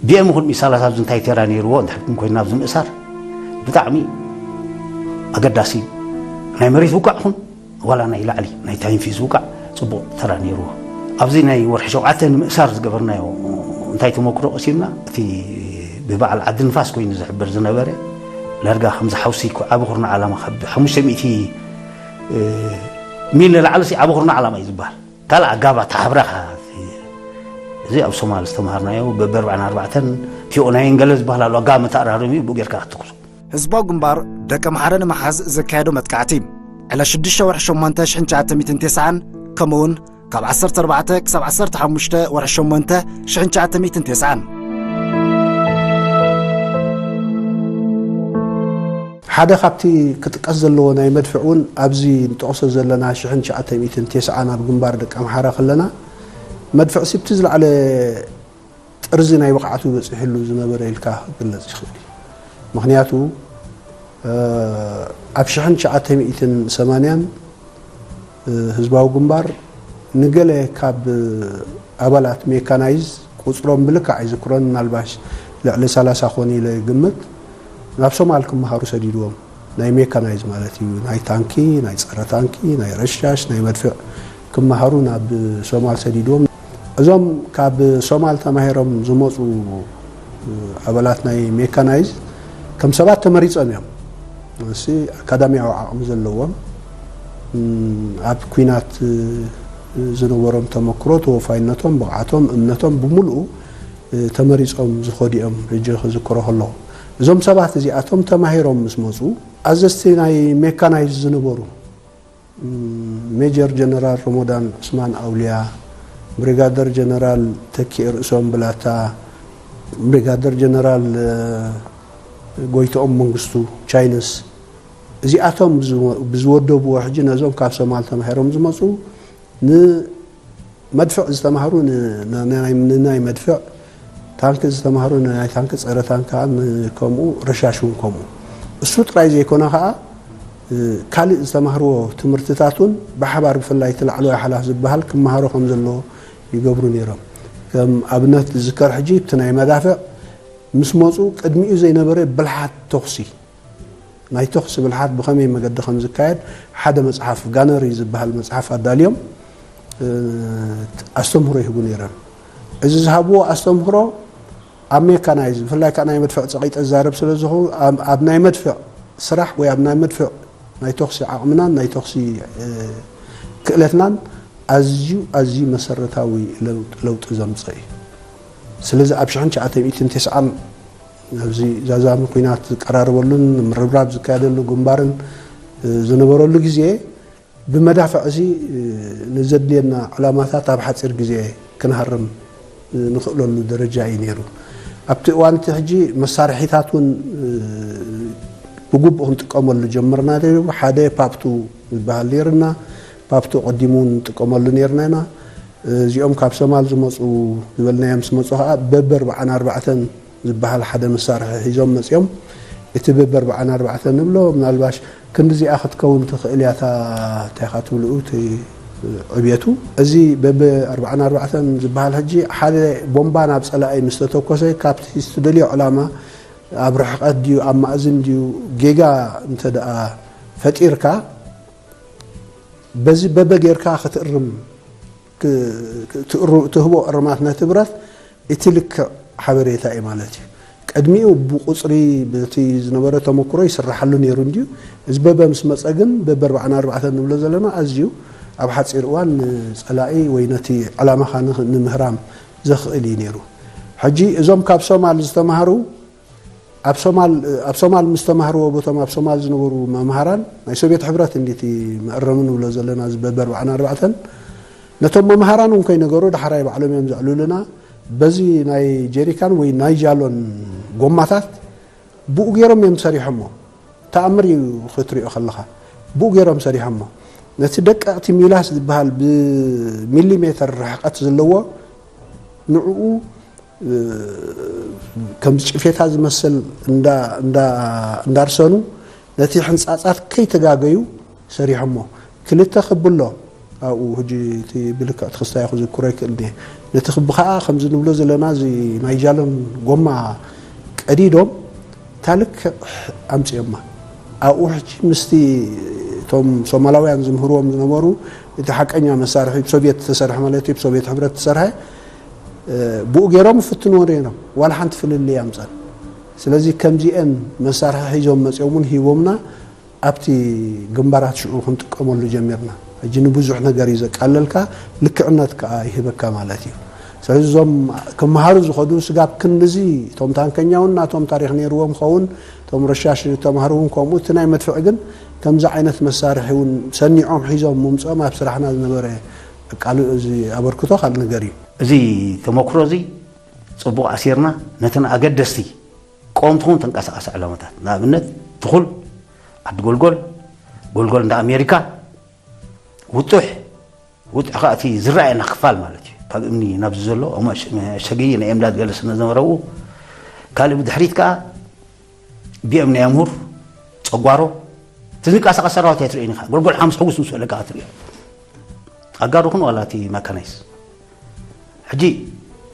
ቢኤም ይኹን ሚሳላት ኣብዚ እንታይ ተራ ነይርዎ እንድሕር ግን ኮይና ኣብዚ ምእሳር ብጣዕሚ ኣገዳሲ እዩ። ናይ መሬት ውቃዕ ይኹን ዋላ ናይ ላዕሊ ናይ ታይንፊዝ ውቃዕ ጽቡቕ ተራ ነይርዎ። ኣብዚ ናይ ወርሒ ሸውዓተ ንምእሳር ዝገበርናዮ እንታይ ተመክሮ ቀሲምና፣ እቲ ብበዓል ዓዲ ንፋስ ኮይኑ ዝሕበር ዝነበረ ዳርጋ ከምዚ ሓውሲ ዓቢ ኩርናዕ ዓላማ ካብ ሓሙሽተ ሚእቲ ሚል ንላዕሊ ዓቢ ኩርናዕ ዓላማ እዩ ዝበሃል። ካልእ ኣጋባ ተሓብራኻ እዚ ኣብ ሶማል ዝተምሃርናዮ በበርባዕን ኣርባዕተን ቲኦናይን ገለ ዝበሃል ኣሎ። ኣጋባ መተኣራረሚ ብኡ ጌርካ ክትኩሶ። ህዝባዊ ግንባር ደቀምሓረ ንምሓዝ ዘካየዶ መጥቃዕቲ ዕለት ሽዱሽተ ወርሒ ሸሞንተ ሽሕን ትሽዓተ ሚእትን ተስዓን ከምኡውን ካብ ዓሰርተ ኣርባዕተ ክሳብ ዓሰርተ ሓሙሽተ ወርሒ ሸሞንተ ሽሕን ትሽዓተ ሚእትን ተስዓን። ሓደ ካብቲ ክጥቀስ ዘለዎ ናይ መድፍዕ እውን ኣብዚ ንጠቕሶ ዘለና ሽሕን ትሽዓተ ሚእትን ተስዓን ኣብ ግንባር ደቀምሓረ ከለና መድፍዕ ሲብቲ ዝለዓለ ጥርዚ ናይ ብቕዓቱ በፂሕሉ ዝነበረ ኢልካ ክግለፅ ይኽእል እዩ። ምክንያቱ ኣብ ሽሕን ትሽዓተ ሚእትን ሰማንያን ህዝባዊ ግንባር ንገለ ካብ ኣባላት ሜካናይዝ ቁፅሮም ብልክዕ ኣይዝክሮን፣ ምናልባሽ ልዕሊ ሰላሳ ኮኑ ኢለ ይግምት፣ ናብ ሶማል ክመሃሩ ሰዲድዎም። ናይ ሜካናይዝ ማለት እዩ። ናይ ታንኪ፣ ናይ ጸረ ታንኪ፣ ናይ ረሻሽ፣ ናይ መድፍዕ ክመሃሩ ናብ ሶማል ሰዲድዎም። እዞም ካብ ሶማል ተማሂሮም ዝመጹ ኣባላት ናይ ሜካናይዝ ከም ሰባት ተመሪጾም እዮም። እሲ ኣካዳሚያዊ ዓቕሚ ዘለዎም፣ ኣብ ኲናት ዝነበሮም ተመክሮ፣ ተወፋይነቶም፣ ብቕዓቶም፣ እምነቶም ብምሉኡ ተመሪጾም ዝኸዱ እዮም። ሕጂ ክዝክሮ ከለኹ እዞም ሰባት እዚኣቶም ተማሂሮም ምስ መጹ ኣዘዝቲ ናይ ሜካናይዝ ዝነበሩ ሜጀር ጀነራል ረሞዳን ዑስማን ኣውልያ፣ ብሪጋደር ጀነራል ተኪኤ ርእሶም ብላታ፣ ብሪጋደር ጀነራል ጎይትኦም መንግስቱ ቻይንስ፣ እዚኣቶም ብዝወደብዎ ሕጂ ነዞም ካብ ሶማል ተማሂሮም ዝመጹ ንመድፍዕ ዝተማህሩ ንናይ መድፍዕ፣ ታንክ ዝተማህሩ ንናይ ታንክ ጸረ ታንክ ከምኡ፣ ረሻሽ እውን ከምኡ። እሱ ጥራይ ዘይኮነ ከኣ ካልእ ዝተማህርዎ ትምህርትታት እውን ብሓባር ብፍላይ እቲ ላዕለዋይ ሓላፍ ዝበሃል ክመሃሮ ከም ዘለዎ ይገብሩ ነይሮም። ከም ኣብነት ዝዝከር ሕጂ እቲ ናይ መዳፍዕ ምስ መጹ ቅድሚኡ ዘይነበረ ብልሓት ተኹሲ ናይ ተኹሲ ብልሓት ብኸመይ መገዲ ከም ዝካየድ ሓደ መጽሓፍ ጋነሪ ዝበሃል መጽሓፍ ኣዳልዮም ኣስተምህሮ ይህቡ ነይሮም። እዚ ዝሃብዎ ኣስተምህሮ ኣብ ሜካናይዝ ብፍላይ ከዓ ናይ መድፍዕ ጸቒጠ ዝዛረብ ስለ ዝኾኑ ኣብ ናይ መድፍዕ ስራሕ ወይ ኣብ ናይ መድፍዕ ናይ ተኹሲ ዓቕምናን ናይ ተኹሲ ክእለትናን ኣዝዩ ኣዝዩ መሰረታዊ ለውጢ ዘምፀ እዩ። ስለዚ ኣብ ሽሕን ትሽዓተ ሚእትን ተስዓን ኣብዚ ዛዛሚ ኲናት ዝቀራረበሉን ምርብራብ ዝካየደሉ ግንባርን ዝነበረሉ ግዜ ብመዳፍዕ እዚ ንዘድልየና ዕላማታት ኣብ ሓፂር ግዜ ክንሃርም ንኽእለሉ ደረጃ እዩ ነይሩ። ኣብቲ እዋን እቲ ሕጂ መሳርሒታት እውን ብግቡእ ክንጥቀመሉ ጀምርና ነይሩ። ሓደ ፓፕቱ ዝበሃል ነይርና፣ ፓፕቱ ቀዲሙ እውን ንጥቀመሉ ነይርና ኢና። እዚኦም ካብ ሶማል ዝመፁ ዝበልናዮም ምስ መፁ ከዓ በበ ኣርባዓን ኣርባዕተን ዝበሃል ሓደ መሳርሒ ሒዞም መፂኦም። እቲ በበ ኣርባዓን ኣርባዕተን ንብሎ ምናልባሽ ክንዲዚኣ ክትከውን ትኽእል እያ እታ እንታይ ኢኻ ትብልኡ እቲ ዕብየቱ። እዚ በበ ኣርባዓን ኣርባዕተን ዝበሃል ሕጂ ሓደ ቦምባ ናብ ፀላኢ ምስ ተተኮሰ ካብቲ ዝተደልዮ ዕላማ ኣብ ርሕቀት ድዩ ኣብ ማእዝን ድዩ ጌጋ እንተ ደኣ ፈጢርካ በዚ በበ ጌርካ ክትእርም ትህቦ እርማት ነቲ ብረት እቲ ልክዕ ሓበሬታ እዩ ማለት እዩ። ቅድሚኡ ብቁፅሪ በቲ ዝነበረ ተመክሮ ይስራሓሉ ነይሩ እንድዩ። እዚ በበ ምስ መፀ ግን በበ ኣርባዓን ኣርባዕተን ንብሎ ዘለና ኣዝዩ ኣብ ሓፂር እዋን ንፀላኢ ወይ ነቲ ዕላማኻ ንምህራም ዘኽእል እዩ ነይሩ። ሕጂ እዞም ካብ ሶማል ዝተማሃሩ ኣብ ሶማል ኣብ ሶማል ምስ ተማህርዎ ቦቶም ኣብ ሶማል ዝነበሩ መምሃራን ናይ ሶቪየት ሕብረት እንዲቲ መእረሚ ንብሎ ዘለና እዚ በበ ኣርባዓን ኣርባዕተን ነቶም መምሃራን እውን ከይነገሩ ዳሕራይ ባዕሎም እዮም ዘዕልሉና። በዚ ናይ ጀሪካን ወይ ናይ ጃሎን ጎማታት ብኡ ገይሮም እዮም ሰሪሖሞ። ተኣምር እዩ ክትሪኦ ከለኻ። ብኡ ገይሮም ሰሪሖሞ። ነቲ ደቀቕቲ ሚላስ ዝበሃል ብሚሊሜተር ርሕቀት ዘለዎ ንዕኡ ከምዚ ጭፌታ ዝመስል እንዳርሰኑ ነቲ ሕንፃፃት ከይተጋገዩ ሰሪሖሞ። ክልተ ክቢ ኣሎ ኣብኡ ሕጂ እቲ ብልክዕ እቲ ክስታዮ ክዝክሮ ይክእል እየ። ነቲ ክቢ ከዓ ከምዚ ንብሎ ዘለና እዚ ናይ ጃሎን ጎማ ቀዲዶም እታ ልክዕ ኣምፅኦማ። ኣብኡ ሕጂ ምስቲ እቶም ሶማላውያን ዝምህርዎም ዝነበሩ እቲ ሓቀኛ መሳርሒ ብሶቪየት ዝተሰርሐ ማለት እዩ ብሶቪየት ሕብረት ዝተሰርሐ ብኡ ገይሮም ይፍትንዎ ነይሮም። ዋላ ሓንቲ ፍልልይ ኣምፀን። ስለዚ ከምዚአን መሳርሒ ሒዞም መፅኦም እውን ሂቦምና ኣብቲ ግንባራት ሽዑ ክንጥቀመሉ ጀሚርና። ሕጂ ንብዙሕ ነገር እዩ ዘቃለልካ፣ ልክዕነት ከዓ ይህበካ ማለት እዩ። ስለዚ እዞም ክመሃሩ ዝኸዱ ስጋብ ክንድዚ እቶም ታንከኛ እውን ናቶም ታሪክ ነይርዎም ኸውን እቶም ረሻሽ ተማሃሩ እውን ከምኡ እቲ ናይ መድፍዕ ግን ከምዚ ዓይነት መሳርሒ እውን ሰኒዖም ሒዞም ምምፅኦም ኣብ ስራሕና ዝነበረ ቃል እዚ ኣበርክቶ ካልእ ነገር እዩ። እዚ ተመክሮ እዚ ፅቡቕ ኣሲርና ነተን ኣገደስቲ ቀወምቲ ኹን ተንቀሳቐሲ ዕላማታት ንኣብነት ትኹል ዓዲ ጎልጎል ጎልጎል እንዳ ኣሜሪካ ውጡሕ ውጡሕ ከዓ እቲ ዝረኣየና ክፋል ማለት እዩ ካብ እምኒ ናብዚ ዘሎ መሸጊ ናይ ኤምዳድ ገለ ስነ ዝነበረው ካልእ ብድሕሪት ከዓ ቢኤም ናይ ኣምሁር ፀጓሮ እቲ ዝንቀሳቐስ ሰራዊት ኣይትርእይን ኢኻ ጎልጎል ሓሙስ ሕጉስ ምስ ውዕለ ከዓ ትርእዮ ኣጋሩ ኹን ዋላ እቲ መካናይስ ሕጂ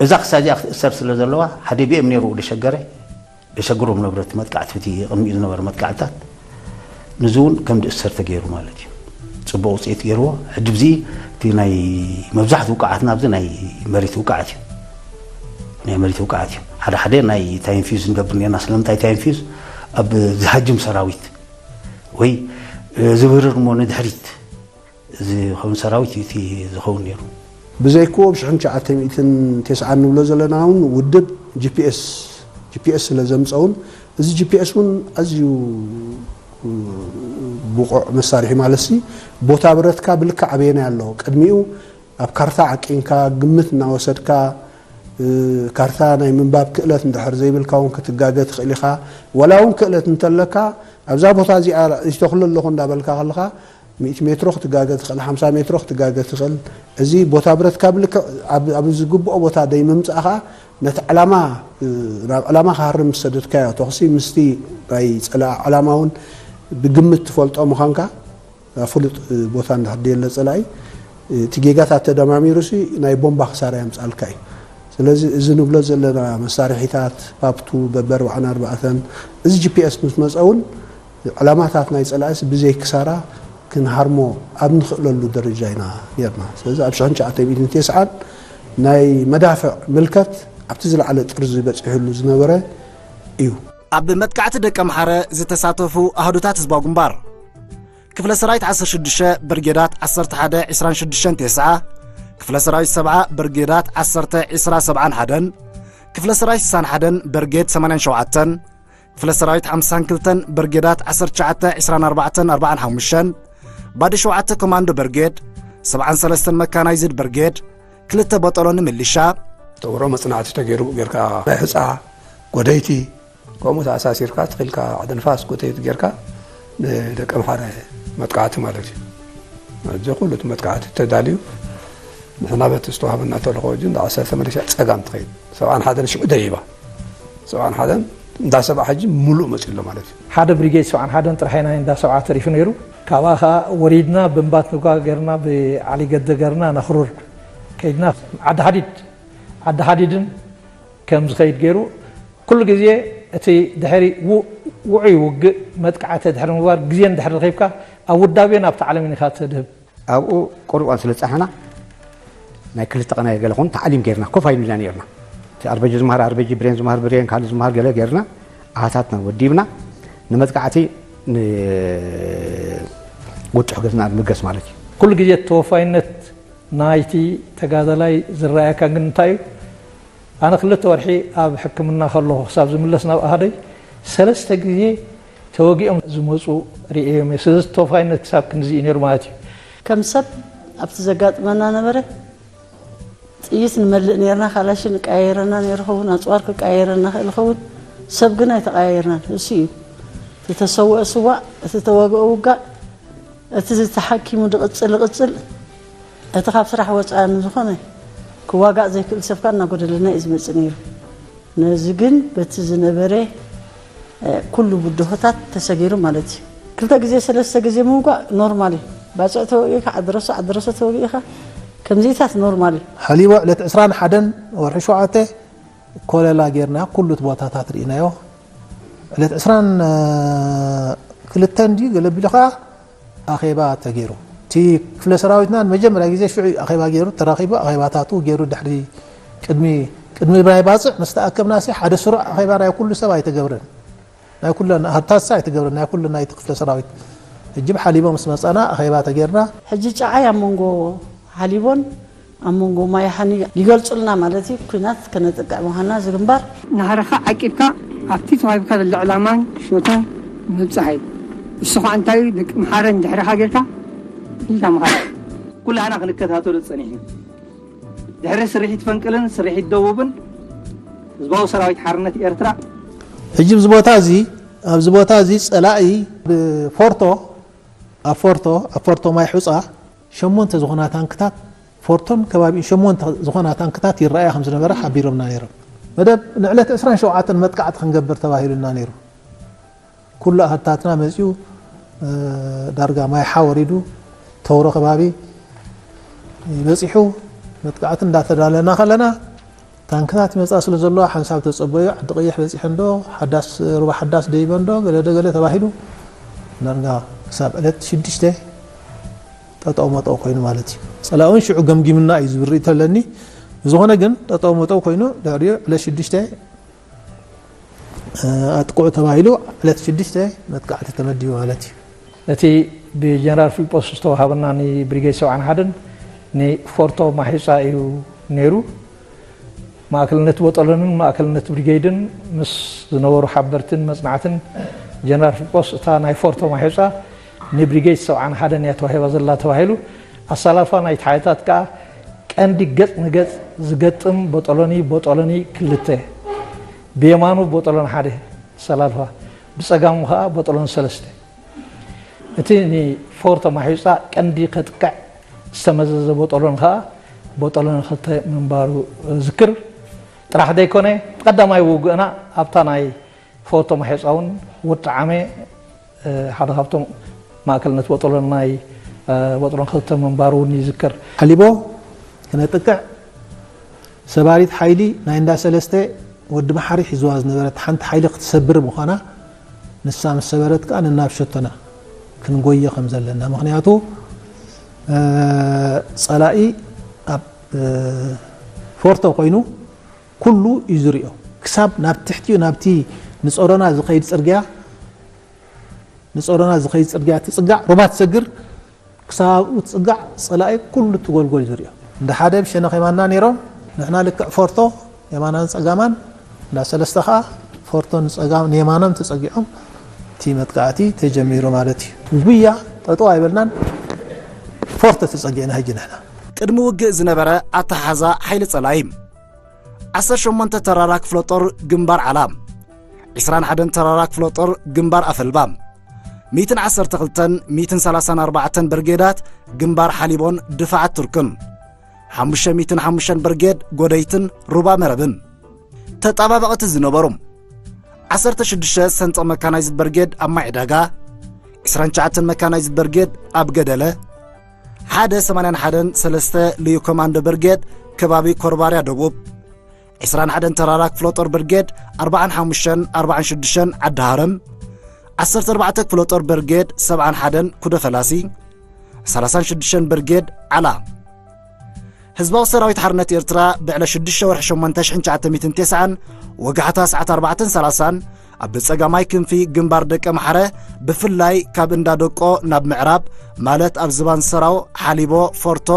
እዛ ክሳብ እዚኣ ክትእሰር ስለ ዘለዋ ሓደ ቢኤም ነይሩ ደሸገረ ደሸግሮም ነብረት መጥቃዕቲ እቲ ቅድሚኡ ዝነበረ መጥቃዕትታት ንዚ እውን ከም ድእሰር ተገይሩ ማለት እዩ ፅቡቅ ውፅኢት ገይርዎ ሕጂ ብዚ እቲ ናይ መብዛሕቲ ውቃዓትና ኣብዚ ናይ መሬት ውቃዓት እዩ ናይ መሬት ውቃዓት እዩ ሓደ ሓደ ናይ ታይም ፊዝ ንገብር ነርና ስለምንታይ ታይም ፊዝ ኣብ ዝሃጅም ሰራዊት ወይ ዝብርር እሞ ንድሕሪት ዝኸውን ሰራዊት እዩ እቲ ዝኸውን ነይሩ። ብዘይክኡ ብ ሽሕን ትሽዓተ ሚእትን ተስዓን ንብሎ ዘለና እውን ውድብ ጂፒኤስ ጂፒኤስ ስለ ዘምፀውን እዚ ጂፒኤስ እውን ኣዝዩ ብቑዕ መሳርሒ ማለት ሲ ቦታ ብረትካ ብልክዕ ኣበየናይ ኣሎ ቅድሚኡ ኣብ ካርታ ዓቂንካ ግምት እናወሰድካ ካርታ ናይ ምንባብ ክእለት እንድሕር ዘይብልካ እውን ክትጋገ ትኽእል ኢኻ። ዋላ እውን ክእለት እንተለካ ኣብዛ ቦታ እዚኣ ይተኽሎ ኣለኹ እንዳበልካ ከለኻ ሚእቲ ሜትሮ ክትጋገ ትኽእል፣ ሓምሳ ሜትሮ ክትጋገ ትኽእል። እዚ ቦታ ብረትካ ብልክዕ ኣብ ዝግብኦ ቦታ ደይ ምምፃእኻ ነቲ ዕላማ ናብ ዕላማ ክሃርም ዝሰደድካዮ ተኽሲ ምስቲ ናይ ፀላኢ ዕላማ እውን ብግምት ትፈልጦ ምዃንካ ፍሉጥ ቦታ እንድሕር ደየለ ፀላኢ እቲ ጌጋታት ተደማሚሩ ሲ ናይ ቦምባ ክሳራ የምፃልካ እዩ። ስለዚ እዚ ንብሎ ዘለና መሳርሒታት ፓፕቱ በበ ኣርባዓን ኣርባዕተን እዚ ጂፒኤስ ምስ መፀ እውን ዕላማታት ናይ ፀላኢስ ብዘይ ክሳራ ክንሃርሞ ኣብ ንኽእለሉ ደረጃ ኢና ነርና። ስለዚ ኣብ ሽሕን ትሽዓተ ሚእትን ተስዓን ናይ መዳፍዕ ምልከት ኣብቲ ዝለዓለ ጥርዚ በፂሑሉ ዝነበረ እዩ። ኣብ መጥቃዕቲ ደቀምሓረ ዝተሳተፉ ኣህዱታት ህዝባዊ ግንባር ክፍለ ሰራዊት ዓሰርተ ሽዱሽተ ብርጌዳት ዓሰርተ ሓደ ዕስራን ሽዱሽተን ቴስዓ፣ ክፍለ ሰራዊት ሰብዓ ብርጌዳት ዓሰርተ ዕስራ ሰብዓን ሓደን፣ ክፍለ ሰራዊት ስሳን ሓደን ብርጌድ ሰማንያን ሸውዓተን፣ ክፍለ ሰራዊት ሓምሳን ክልተን ብርጌዳት ዓሰርተ ትሽዓተ ዕስራን ኣርባዕተን ኣርባዓን ሓሙሽተን፣ ባዶ ሸውዓተ ኮማንዶ ብርጌድ፣ ሰብዓን ሰለስተን መካናይዝድ ብርጌድ፣ ክልተ ቦጦሎኒ ምልሻ፣ ተውሮ መጽናዕቲ ተገይሩ ጌርካ ናይ ሕጻ ጎደይቲ ከምኡ ተኣሳሲርካ ትኽልካ ዓዲ ንፋስ ጎተይት ጌርካ ንደቂ ኣምሓረ መጥቃዕቲ ማለት እዩ። እዚ ኩሉ እቲ መጥቃዕቲ ተዳልዩ ንሕና በቲ ዝተዋህበና ተልእኮ እጅ እንዳ ዓሰርተ መለሻ ጸጋም ትኸይድ ሰብዓን ሓደን ሽዑ ደይባ ሰብዓን ሓደን እንዳ ሰብዓ ሕጂ ሙሉእ መጺኡ ኣሎ ማለት እዩ። ሓደ ብሪጌድ ሰብዓን ሓደን ጥራሕ ኢና እንዳ ሰብዓ ተሪፉ ነይሩ። ካብኣ ኸዓ ወሪድና ብምባት ንጓ ገርና ብዓሊ ገደ ገርና ነኽሩር ከይድና ዓዲ ሓዲድ ዓዲ ሓዲድን ከም ዝኸይድ ገይሩ ኩሉ ግዜ እቲ ድሕሪ ው- ውዑይ ውግእ መጥቃዕቲ ድሕሪ ምግባር ግዜ እንድሕር ረኺብካ ኣብ ውዳቤ ናብቲ ዓለም ኢኻ ተድህብ። ኣብኡ ቁሩብ እዋን ስለ ዝጸሓና ናይ ክልተ ቀናይ ገለ ኾን ተዓሊም ጌርና ኮፍ ኣይንብልና ነርና። እቲ ኣርበጂ ዝመሃር ኣርበጂ ብሬን ዝመሃር ብሬን ካልእ ዝመሃር ገለ ጌርና ኣሃታትና ወዲብና ንመጥቃዕቲ ንውጡሕ ገዝና ንምገስ ማለት እዩ። ኩሉ ግዜ ተወፋይነት ናይቲ ተጋዳላይ ዝረኣየካ ግን እንታይ እዩ? ኣነ ክልተ ወርሒ ኣብ ሕክምና ከለኹ ክሳብ ዝምለስ ናብ ኣሃደይ ሰለስተ ግዜ ተወጊኦም ዝመፁ ርእዮም እየ። ስለዚ ተወፋይነት ክሳብ ክንዚ እዩ ነይሩ ማለት እዩ። ከም ሰብ ኣብቲ ዘጋጥመና ነበረ ጥይት ንመልእ ነርና፣ ካላሽን እቀያየረና ነይሩ ኸውን፣ ኣፅዋር ክቀያየረና ክእል ኸውን። ሰብ ግን ኣይተቀያየርናን። እሱ እዩ እቲ ተሰውአ ስዋእ፣ እቲ ተወግአ ውጋእ፣ እቲ ዝተሓኪሙ ድቕፅል ይቕፅል፣ እቲ ካብ ስራሕ ወፃኢ ንዝኾነ ክዋጋእ ዘይክእል ሰብካ እናጎደለና እዩ ዝመፅእ ነይሩ። ነዚ ግን በቲ ዝነበረ ኩሉ ብድሆታት ተሰጊሩ ማለት እዩ። ክልተ ግዜ ሰለስተ ግዜ ምውጋእ ኖርማል እዩ። ባፅዕ ተወጊእካ ዓድረሶ ዓድረሶ ተወጊእካ ከምዚታት ኖርማል እዩ። ሓሊቦ ዕለት ዕስራን ሓደን ወርሒ ሸውዓተ ኮለላ ጌርና ኩሉ እቲ ቦታታት ርኢናዮ። ዕለት ዕስራን ክልተን ድዩ ገለ ቢሉ ከዓ ኣኼባ ተገይሩ። እቲ ክፍለ ሰራዊትና ንመጀመርያ ግዜ ሽዑ ኣኼባ ገይሩ ተራኺቡ ኣኼባታቱ ገይሩ ድሕሪ ቅድሚ ቅድሚ ናይ ባፅዕ ምስ ተኣከብና ሲ ሓደ ስሩዕ ኣኼባ ናይ ኩሉ ሰብ ኣይተገብረን። ናይ ኩለን ሃብታትሳ ኣይተገብረን ናይ ኩሉ ናይቲ ክፍለ ሰራዊት እጅብ ሓሊቦ ምስ መፃና ኣኼባ ተገይርና። ሕጂ ጨዓይ ኣብ መንጎ ሓሊቦን ኣብ መንጎ ማይ ሓኒ ይገልፁልና ማለት እዩ። ኩናት ከነጥቅዕ ምዃንና ዝግንባር። ናህርኻ ዓቂብካ ኣብቲ ተዋሂብካ ዘሎ ዕላማን ሾቶን ምብጻሕ እዩ። እሱ ኸዓ እንታይ እዩ? ደቂ ምሓረ እንድሕርኻ ጌርካ ኢልካ ምኻድ። ኩላህና ክንከታተሎ ጸኒሕና። ድሕሪ ስርሒት ፈንቅልን ስርሒት ደቡብን ህዝባዊ ሰራዊት ሓርነት ኤርትራ ሕጂ ኣብዚ ቦታ እዚ ኣብዚ ቦታ እዚ ጸላኢ ብፎርቶ ኣብ ፎርቶ ኣብ ፎርቶ ማይ ሑጻ ሸሞንተ ዝኾና ታንክታት ፎርቶን ከባቢኡ ሸሞንተ ዝኾና ታንክታት ይረኣያ ከም ዝነበረ ሓቢሮምና ነይሮም። መደብ ንዕለት ዕስራን ሸውዓተን መጥቃዕቲ ክንገብር ተባሂሉና ነይሩ። ኩሉ ኣሃታትና መጺኡ ዳርጋ ማይሓ ወሪዱ ተውሮ ከባቢ በጺሑ መጥቃዕቲ እንዳተዳለና ከለና ታንክታት ይመጻ ስለ ዘለዋ ሓንሳብ ተጸበዩ ዓዲ ቀይሕ በጺሐ እንዶ ሓዳስ ሩባ ሓዳስ ደይበ እንዶ ገለ ዶ ገለ ተባሂሉ ዳርጋ ክሳብ ዕለት ሽዱሽተ ጠጠው መጠው ኮይኑ ማለት እዩ። ጸላእውን ሽዑ ገምጊምና እዩ ዝብል ርእይቶ ኣለኒ። ብዝኾነ ግን ጠጠው መጠው ኮይኑ ድሕሪኡ ዕለት ሽዱሽተ ኣጥቅዑ ተባሂሉ ዕለት ሽዱሽተ መጥቃዕቲ ተመዲቡ ማለት እዩ። እቲ ብጀነራል ፊልጶስ ዝተዋሃበና ንብሪጌድ ሰብዓን ሓደን ንፎርቶ ማሒፃ እዩ ነይሩ። ማእከልነት ቦጠሎንን ማእከልነት ብሪጌድን ምስ ዝነበሩ ሓበርትን መፅናዕትን ጀነራል ፊልጶስ እታ ናይ ፎርቶ ማሒፃ ንብሪጌድ ሰብዓን ሓደን እያ ተዋሂባ ዘላ ተባሂሉ። ኣሰላልፋ ናይቲ ሓይልታት ከዓ ቀንዲ ገፅ ንገፅ ዝገጥም ቦጠሎኒ ቦጠሎኒ ክልተ ብየማኑ ቦጠሎኒ ሓደ ኣሰላልፋ ብፀጋሙ ከዓ ቦጠሎኒ ሰለስተ እቲ ንፎርቶ ማሒፃ ቀንዲ ከጥቅዕ ዝተመዘዘ ቦጠሎን ከዓ ቦጠሎን ክልተ ምንባሩ ዝክር ጥራሕ ዘይኮነ ቀዳማይ ውግእና ኣብታ ናይ ፎርቶ ማሒፃ እውን ወጥዓመ ሓደ ካብቶም ማእከልነት ቦጠሎን ናይ ቦጠሎን ክልተ ምንባሩ እውን ይዝከር። ሓሊቦ ክነጥቅዕ ሰባሪት ሓይሊ ናይ እንዳ ሰለስተ ወዲ መሓሪ ሒዝዋ ዝነበረት ሓንቲ ሓይሊ ክትሰብር ምዃና ንሳ ምስ ሰበረት ከዓ ንናብ ሸቶና ክንጎየ ከም ዘለና ምክንያቱ ፀላኢ ኣብ ፎርቶ ኮይኑ ኩሉ እዩ ዝሪኦ ክሳብ ናብ ትሕቲኡ ናብቲ ንፀሮና ዝኸይድ ፅርግያ ንጸሮና ዝኸይድ ጽርግያ ትጽጋዕ፣ ሩባ ትሰግር፣ ክሳብ ኣብኡ ትጽጋዕ፣ ጸላኢ ኩሉ ትጎልጎል ዝሪኦ። እንዳ ሓደ ብሸነኽ የማንና ነይሮም፣ ንሕና ልክዕ ፎርቶ የማናን ጸጋማን፣ እንዳ ሰለስተ ኸኣ ፎርቶ ንጸጋም ንየማኖም ተጸጊዖም፣ እቲ መጥቃዕቲ ተጀሚሩ ማለት እዩ። ጉያ ጠጠው ኣይበልናን፣ ፎርቶ ተጸጊዕና ሕጂ ንሕና። ቅድሚ ውግእ ዝነበረ ኣተሓሕዛ ሓይሊ ጸላኢ። ዓሰርተ ሸሞንተ ተራራ ክፍለ ጦር ግንባር ዓላ፣ ዕስራን ሓደን ተራራ ክፍለ ጦር ግንባር ኣፈልባ፣ ሚእትን ዓሰርተ ክልተን ሚእትን ሰላሳን ኣርባዕተን ብርጌዳት ግንባር ሓሊቦን ድፋዓት ቱርክን፣ ሓሙሽተ ሚእትን ሓሙሽተን ብርጌድ ጎደይትን ሩባ መረብን፣ ተጣባበቕቲ ዝነበሩ። ዓሰርተ ሽዱሽተ ሰንጠቕ መካናይዝድ ብርጌድ ኣብ ማይ ዕዳጋ፣ ዕስራን ትሽዓተን መካናይዝድ ብርጌድ ኣብ ገደለ፣ ሓደ ሰማንያን ሓደን ሰለስተ ልዩ ኮማንዶ ብርጌድ ከባቢ ኮርባርያ ደቡብ፣ ዕስራን ሓደን ተራራ ክፍለ ጦር ብርጌድ ኣርባዓን ሓሙሽተን ኣርባዓን ሽዱሽተን ዓዲ ሃረም፣ ዓሰርተ ኣርባዕተ ክፍለ ጦር ብርጌድ ሰብዓን ሓደን ኩደ ፈላሲ፣ ሰላሳን ሽዱሽተን ብርጌድ ዓላ። ህዝባዊ ሰራዊት ሓርነት ኤርትራ ብዕለ ሽዱሽተ ወርሒ ሸሞንተ ሽሕን ትሽዓተ ሚእትን ተስዓን ወጋሕታ ሰዓት ኣርባዕተን ሰላሳን ኣብ ጸጋማይ ክንፊ ግንባር ደቀ ማሕረ፣ ብፍላይ ካብ እንዳ ደቆ ናብ ምዕራብ፣ ማለት ኣብ ዝባን ሰራው፣ ሓሊቦ፣ ፎርቶ፣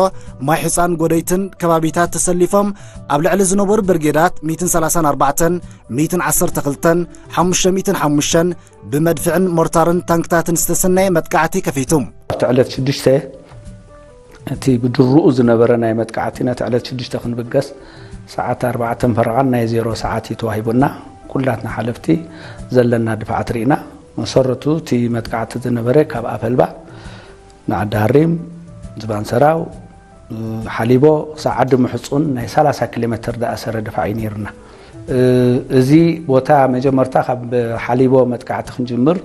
ማይ ሕጻን፣ ጎደይትን ከባቢታት ተሰሊፎም ኣብ ልዕሊ ዝነበሩ ብርጌዳት ሚእትን ሰላሳን ኣርባዕተን፣ ሚእትን ዓሰርተ ክልተን፣ ሓሙሽተ ሚእትን ሓሙሽተን ብመድፍዕን ሞርታርን ታንክታትን ዝተሰነየ መጥቃዕቲ ከፊቱ። ኣብቲ ዕለት ሽዱሽተ እቲ ብድሩኡ ዝነበረ ናይ መጥቃዕቲ ነቲ ዕለት ሽዱሽተ ክንብገስ ሰዓት ኣርባዕተን ፈረቓን ናይ ዜሮ ሰዓት እዩ ተዋሂቡና። ኩላትና ሓለፍቲ ዘለና ድፋዓት ርኢና። መሰረቱ እቲ መጥቃዕቲ ዝነበረ ካብ ኣፈልባ ንዓዲ ሃሪም፣ ዝባን ሰራው፣ ሓሊቦ ክሳብ ዓዲ ምሕጹን ናይ ሰላሳ ኪሎ ሜትር ዝኣሰረ ድፋዕ እዩ ነይሩና። እዚ ቦታ መጀመርታ ካብ ሓሊቦ መጥቃዕቲ ክንጅምር፣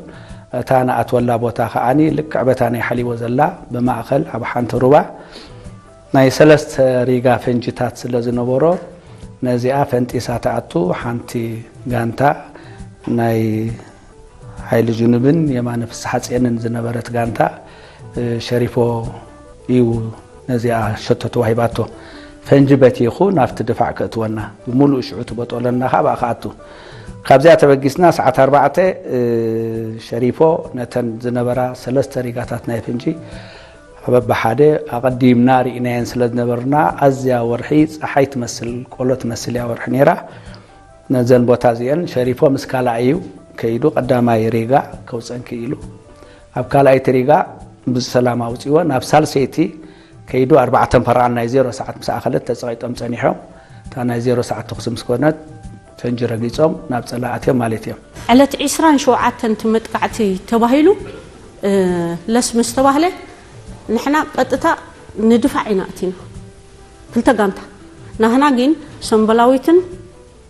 እታ ንኣትወላ ቦታ ከኣኒ ልክዕ በታ ናይ ሓሊቦ ዘላ ብማእኸል ኣብ ሓንቲ ሩባ ናይ ሰለስተ ሪጋ ፈንጅታት ስለ ዝነበሮ፣ ነዚኣ ፈንጢሳ ትኣቱ። ሓንቲ ጋንታ ናይ ሓይሊ ጅኑብን የማነ ፍስሓጽየንን ዝነበረት ጋንታ፣ እ፣ ሸሪፎ እዩ ነዚኣ ሸቶ ተዋሂባቶ። ፈንጂ በቲኹ ናብቲ ድፋዕ ከእትወና፣ ብምሉእ ሽዑ ትበጦለና ካብ ክኣቱ። ካብዚኣ ተበጊስና ሰዓት ኣርባዕተ፣ እ፣ ሸሪፎ ነተን ዝነበራ ሰለስተ ሪጋታት ናይ ፈንጂ በብሓደ ኣቐዲምና ርኢናየን ስለ ዝነበርና፣ ኣዝያ ወርሒ ጸሓይ ትመስል፣ ቆሎ ትመስል እያ ወርሒ ነይራ። ነዘን ቦታ እዚአን ሸሪፎ ምስ ካልኣይ እዩ ከይዱ፣ ቀዳማይ ሪጋ ከውፀን ክኢሉ። ኣብ ካልኣይቲ ሪጋ ብሰላም ኣውፅዎ። ናብ ሳልሰይቲ ከይዱ፣ ኣርባዕተን ፈረቓን ናይ ዜሮ ሰዓት ምስ ኣኸለት ተፀቒጦም ፀኒሖም። እታ ናይ ዜሮ ሰዓት ተኹሲ ምስ ኮነት፣ ፈንጂ ረጊፆም ናብ ፀላኢ ኣትዮም ማለት እዮም። ዕለት ዕስራን ሸውዓተን እቲ መጥቃዕቲ ተባሂሉ፣ እ፣ ለስ ምስ ተባህለ፣ ንሕና ቀጥታ ንድፋዕ ኢና ኣቲና። ክልተ ጋንታ። ናህና ግን ሰምበላዊትን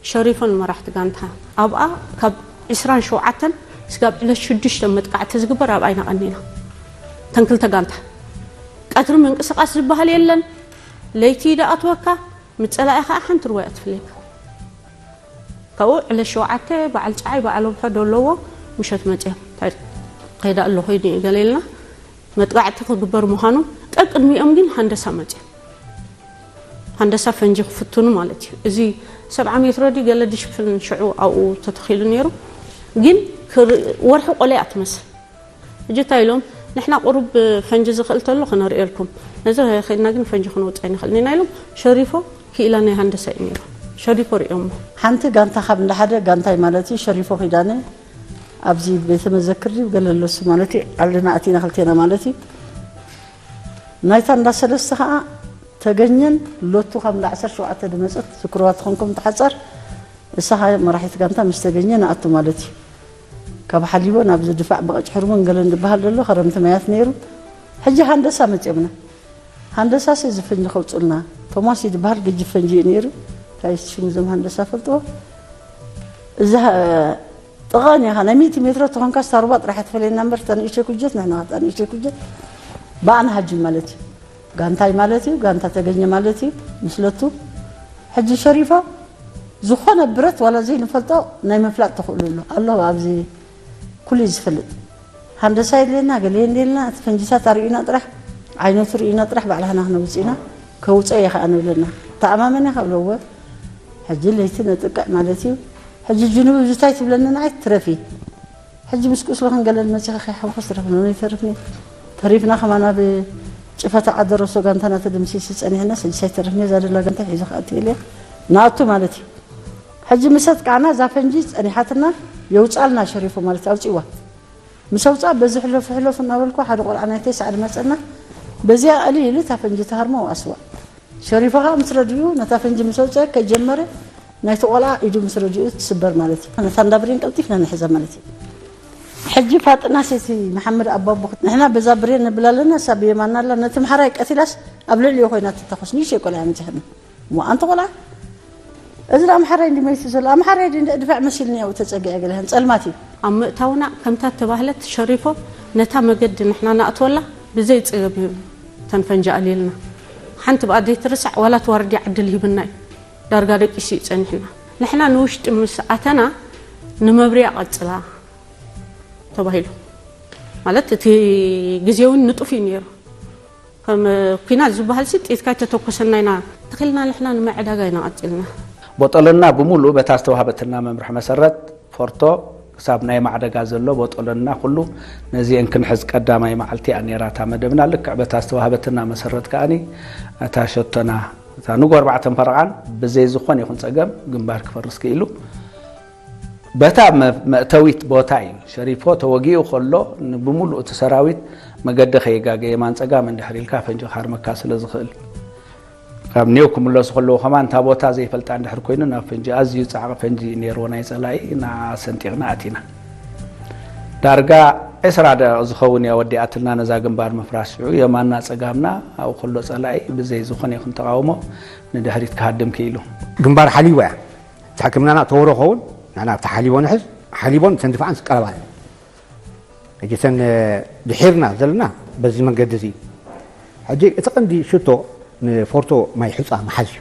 ሸሪፎን መራሕቲ ጋንታ። ኣብኣ ካብ ዕስራን ሸውዓተን ስጋብ ዕለት ሽዱሽተ መጥቃዕቲ ዝግበር ኣብኣ ኢና ቀኒና። እተን ክልተ ጋንታ። ቀትሪ ምንቅስቓስ ዝበሃል የለን። ለይቲ ይደኣትወካ፣ ምጸላኢ ኸዓ ሓንቲ ርዋይ ኣትፍለየካ። ካብኡ ዕለት ሸውዓተ በዓል ጸዓይ በዓል ኣብሖ ዶ ኣለዎ፣ ምሸት መጽዮም። እንታይ ከይዳ ኣሎ ኮይኑ እዩ ገለ ኢልና። መጥቃዕቲ ክግበር ምዃኑ ቀቅድሚኦም ግን ሃንደሳ መጽዮም። ሃንደሳ ፈንጂ ክፍትኑ ማለት እዩ። እዚ ሰብዓ ሜትሮ ድዩ ገለ ድሽፍን ሽዑ ኣብኡ ተተኺሉ ነይሩ። ግን ክር-፣ ወርሒ ቆልያ ትመስል። ሕጂ እንታይ ኢሎም፣ ንሕና ቁሩብ ፈንጂ ዝኽእል ተሎ ክነርእየልኩም። ነዚ ከይድና ግን ፈንጂ ክንወጽእ ኣይንኽእልን ኢና ኢሎም። ሸሪፎ ክኢላ ናይ ሃንደሳ እዩ ነይሩ። ሸሪፎ ርእዮሞ። ሓንቲ ጋንታ ካብ እንዳ ሓደ ጋንታይ ማለት እዩ፣ ሸሪፎ ኪዳነ ኣብዚ ቤተ መዘክር ድዩ ገለ ኣሎ እሱ ማለት እዩ፣ ዓለና ኣቲና ክልቴና ማለት እዩ። ናይታ እንዳ ሰለስተ ኸዓ ተገኘን ሎቱ ካብ እንዳ ዓሰርተ ሸውዓተ ድመጸት ዝክርዋ ትኾንኩም ትሓጸር፣ እሳ ኸዓ መራሒት ጋንታ ምስ ተገኘ ንኣቱ ማለት እዩ። ካብ ሓሊቦ ናብዚ ድፋዕ ብቐጭ ሕርሙን ገለን ዝበሃል ዘሎ ኸረምቲ ማያት ነይሩ። ሕጂ ሃንደሳ መጺኦምና። ሃንደሳስ እዚ ፈንጂ ከውጽኡልና፣ ቶማስ እዩ ዝበሃል፣ ገጅፍ ፈንጂ እዩ ነይሩ። እንታይ ሽሙ እዞም ሃንደሳ ፈልጥዎ? እዚ ሃ-፣ ጥቓን ኢኻ፣ ናይ ሚእቲ ሜትሮ ተኾንካ ስታርባ ጥራሕ ትፈልየና እምበር፣ እታ ንእሽተይ ኩጀት፣ ንሕና እታ ንእሽተይ ኩጀት፣ ብኣና ሃጅም ማለት እዩ። ጋንታይ ማለት እዩ፣ ጋንታ ተገኘ ማለት እዩ፣ ምስለቱ። ሕጂ ሸሪፎ ዝኾነ ብረት ዋላ ዘይንፈልጦ ናይ ምፍላጥ ተኽእሎ ኣሎ። ኣሎ ኣብዚ ኩሉ እዩ ዝፈልጥ። ሃንደሳ የድልየና፣ ገለ የድልየና፣ እቲ ፈንጂታት ኣርእዩና ጥራሕ፣ ዓይነቱ ርእዩና ጥራሕ፣ ባዕላህና ክነውጽእ ኢና፣ ከውጽኦ እየ ኸኣ ንብለና። ተኣማመን ኢኻ ብለዎ። ሕጂ ለይቲ ነጥቅዕ ማለት እዩ። ሕጂ ጅኑብ እዚ እንታይ ትብለኒ ንዓይ ትረፊ። ሕጂ ምስ ቁስሉ ክንገለል መጺኻ ከይሓወኸስ ረፍና ይተርፍኒ። ተሪፍና ከማን ኣብ ጭፈታ ዓደረሶ ጋንታና ተደምሲሲ ጸኒሕና፣ ስድሳ ይተርፍኒ። እዛ ደላ ጋንታ ሒዞ ከኣ ትብል እያ። ንኣቱ ማለት እዩ። ሕጂ ምሰት ቃና እዛ ፈንጂ ጸኒሓትና፣ የውጻልና ሸሪፎ ማለት ኣውጺዋ። ምስ ኣውጻ በዚ ሕለፉ ሕለፉ እናበልኩ ሓደ ቆልዓ ናይ ተስዓ ድመጸና፣ በዚኣ ቀሊል ኢሉ እታ ፈንጂ ተሃርሞ ኣስዋ። ሸሪፎ ከኣ ምስ ረድኡ ነታ ፈንጂ ምስ ኣውጸ ከጀመረ ናይቲ ቆልዓ ኢዱ ምስ ረድኡ ትስበር ማለት እዩ። ነታ እንዳ ብሬን ቀልጢፍና ንሕዛ ማለት እዩ። ሕጂ ፋጥና ሴቲ መሓመድ ኣባቦ ንሕና በዛ ብሬን ነብል ኣለና፣ እሳ ብየማና ኣላ። ነቲ ምሓራይ ቀቲላስ ኣብ ልዕሊኡ ኮይና ትተኮስ ንእሽተይ ቆልዓ መጺኽና። እሞ ኣንቲ ቆልዓ እዚ ኣምሓራይ እንዲ መይቱ ዘሎ ኣምሓራይ ድንደ ድፋዕ መሲልኒ ያው ተጸጊዐ ገለህን ጸልማት እዩ። ኣብ ምእታውና ከምታ ተባህለት ሸሪፎ ነታ መገዲ ንሕና ንኣትወላ ብዘይ ጽገብ እዩ ተንፈንጂ ኣልየልና። ሓንቲ ብኣደይ ትርሳዕ ዋላ ትዋርዲ ዕድል ሂብና እዩ። ዳርጋ ደቂሱ እዩ ጸኒሕና። ንሕና ንውሽጢ ምስ ኣተና ንመብርያ ቀጽላ ተባሂሉ። ማለት እቲ ግዜ እውን ንጡፍ እዩ ነይሩ። ከም ኲናት ዝበሃል ሲ ጥይትካ ተተኮሰና ኢና ተኺልና ንሕና ንምዕዳጋ ኢና ቀጺልና። ቦጠሎና ብምሉእ በታ ዝተዋህበትና መምርሒ መሰረት ፎርቶ ክሳብ ናይ ማዕደጋ ዘሎ ቦጠሎና ኩሉ ነዚአን ክንሕዝ ቀዳማይ መዓልቲ እያ ነይራ እታ መደብና። ልክዕ በታ ዝተዋህበትና መሰረት ከኣኒ እታ ሸቶና እታ ንጎ ኣርባዕተን ፈረቓን ብዘይ ዝኾነ ይኹን ጸገም ግንባር ክፈርስ ክኢሉ። በታ መ- መእተዊት ቦታ እዩ ሸሪፎ ተወጊኡ ከሎ ን- ብምሉእ እቲ ሰራዊት መገዲ ከይጋገ የማን ጸጋም እንድሕር ኢልካ ፈንጂ ክሃርመካ ስለ ዝኽእል ካብ ኔው ክምለሱ ከለዉ ከማን እታ ቦታ ዘይፈልጣ እንድሕር ኮይኑ ናብ ፈንጂ ኣዝዩ ጻዕቂ ፈንጂ ነይርዎ ናይ ጸላኢ ንዓ ሰንጢቕና ኣቲና ዳርጋ ዕስራ ደቂቕ ዝኸውን እያ ወዲኣትልና ነዛ ግንባር ምፍራስ ሽዑ የማንና ጸጋምና ኣብኡ ከሎ ጸላኢ ብዘይ ዝኾነ ይኹን ተቓውሞ ንድሕሪት ክሃድም ክኢሉ ግንባር ሓሊዋ እያ እቲ ሕክምናና ተወሮ ኸውን ንሕና ኣብቲ ሓሊቦ ንሕዝ ሓሊቦን ተንድፋዓን ቀረባ ሕጂ ተን ድሒርና ዘለና በዚ መንገዲ እዚ ሕጂ እቲ ቀንዲ ሽቶ ንፎርቶ ማይ ሕፃ ምሓዝ እዩ